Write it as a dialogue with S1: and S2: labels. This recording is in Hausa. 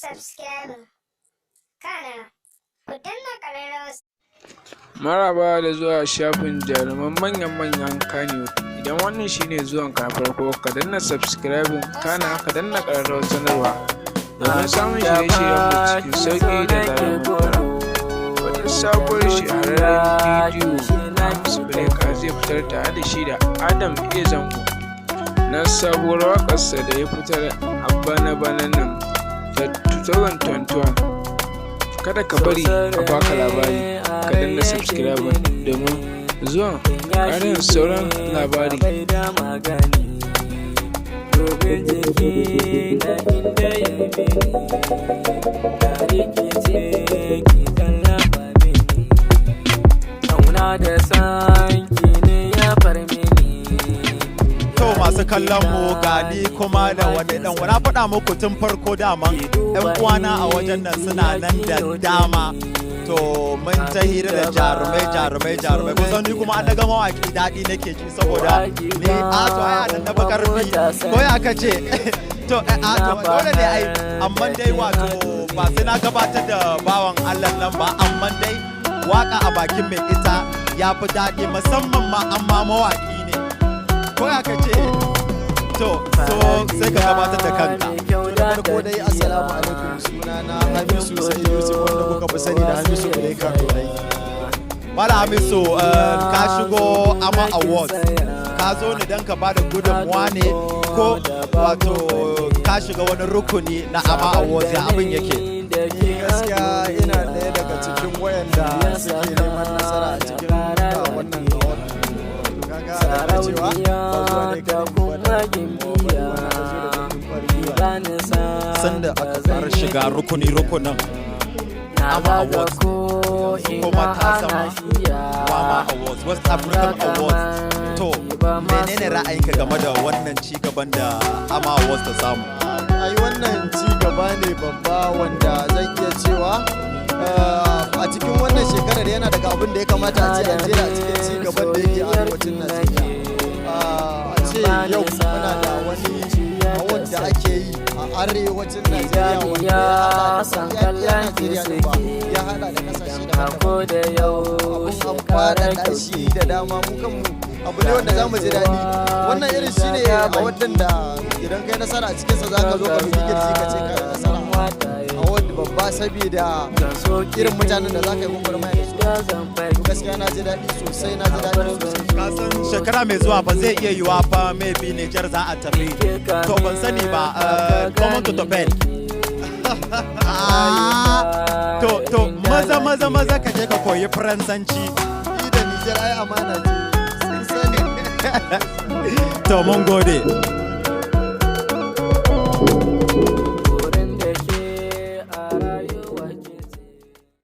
S1: Subscribing, kana ku danna ƙararrawar.
S2: Maraba da zuwa shafin Jaruman manyan-manyan Kannywood. Idan wannan shine zuwanka na farko, ka danna subscribing, kana ka danna ƙararrawar sanarwa domin samun shirye-shiryenmu cikin sauƙi da zarar mun ɗora. Wata sabuwar shahararren bidiyo Hamisu Breaker zai fitar tare da shi da Adam A Zango na sabuwar waƙarsa da ya fitar a bana-banan nan ta 2021. Kada ka bari a baka labari, ka danna subscribing domin zuwan ƙarin sauran labari.
S3: Domin jiki na inda ya mini na rikice, ki tallafa mini. Kauna da sanki ne ya far mini.
S4: To, masu kallon mu, gani kuma da wani dan na faɗa muku tun farko, daman ɗan uwana a wajen nan suna nan da dama. To, mun ta hira da jarumai, jarumai, jarumai. Kusan ni kuma an daga mawaki daɗi nake ji, saboda ni a to ai a nan na fi karfi, ko ya ka ce? To a to dole ne ai. Amma dai wato ba sai na gabatar da bawan Allah nan ba, amma dai waka a bakin mai ita ya fi daɗi, musamman ma amma mawaki ne, ko ya ka ce? To, so sai ka gabatar da kanka.
S5: Da farko dai, assalamu alaikum. Sunana Hamisu Sai Yusuf, wanda kuka fi sani da Hamisu Breaker Dorai.
S4: Malam Hamisu, ka shigo AMA Awards, ka zo ne don ka bada gudunmuwa ne, ko wato ka shiga wani rukuni na AMA Awards, ya abin yake?
S5: Ni gaskiya ina ɗaya daga cikin wayanda suke neman nasara a cikin wannan award. Kaga da cewa ba zuwa ne kadai ba, da kuma na zo da ƙarfin ƙwarin gwiwa.
S4: Sanda aka fara shiga rukuni rukunin AMA Awards, kuma ta zama WAMA Awards, West African Awards, to menene ra'ayinka game da wannan ci gaban da AMA Awards ta samu?
S5: Ai wannan ci gaba ne babba wanda zan iya cewa a cikin wannan shekarar yana daga abin da ya kamata a ce a jera a cikin ci gaban da yake arewacin Najeriya. A ce yau muna da wani award da ake yi a arewacin Najeriya wanda ya hada da iya Najeriya ne ba, ya hada da kasashe daban-daban. Abun an faɗaɗa shi da dama, mu kanmu abu ne wanda za mu ji daɗi. Wannan irin shine award ɗin da idan kai nasara a cikinsa, za ka zo ka bugi kirji ka ce ka yi nasara award babba, saboda irin mutanen da za ka yi gwagwarmaya da su. To, gaskiya na ji daɗi sosai, na ji daɗi sosai.
S4: Kasan shekara mai zuwa fa zai iya yiwa fa maybe Niger za a tafi. To, ban sani ba, common to the. Ah, to maza maza maza ka je ka koyi Faransanci.
S5: Ni da Nijar ai amana ce, sun sani.
S4: To, mun gode.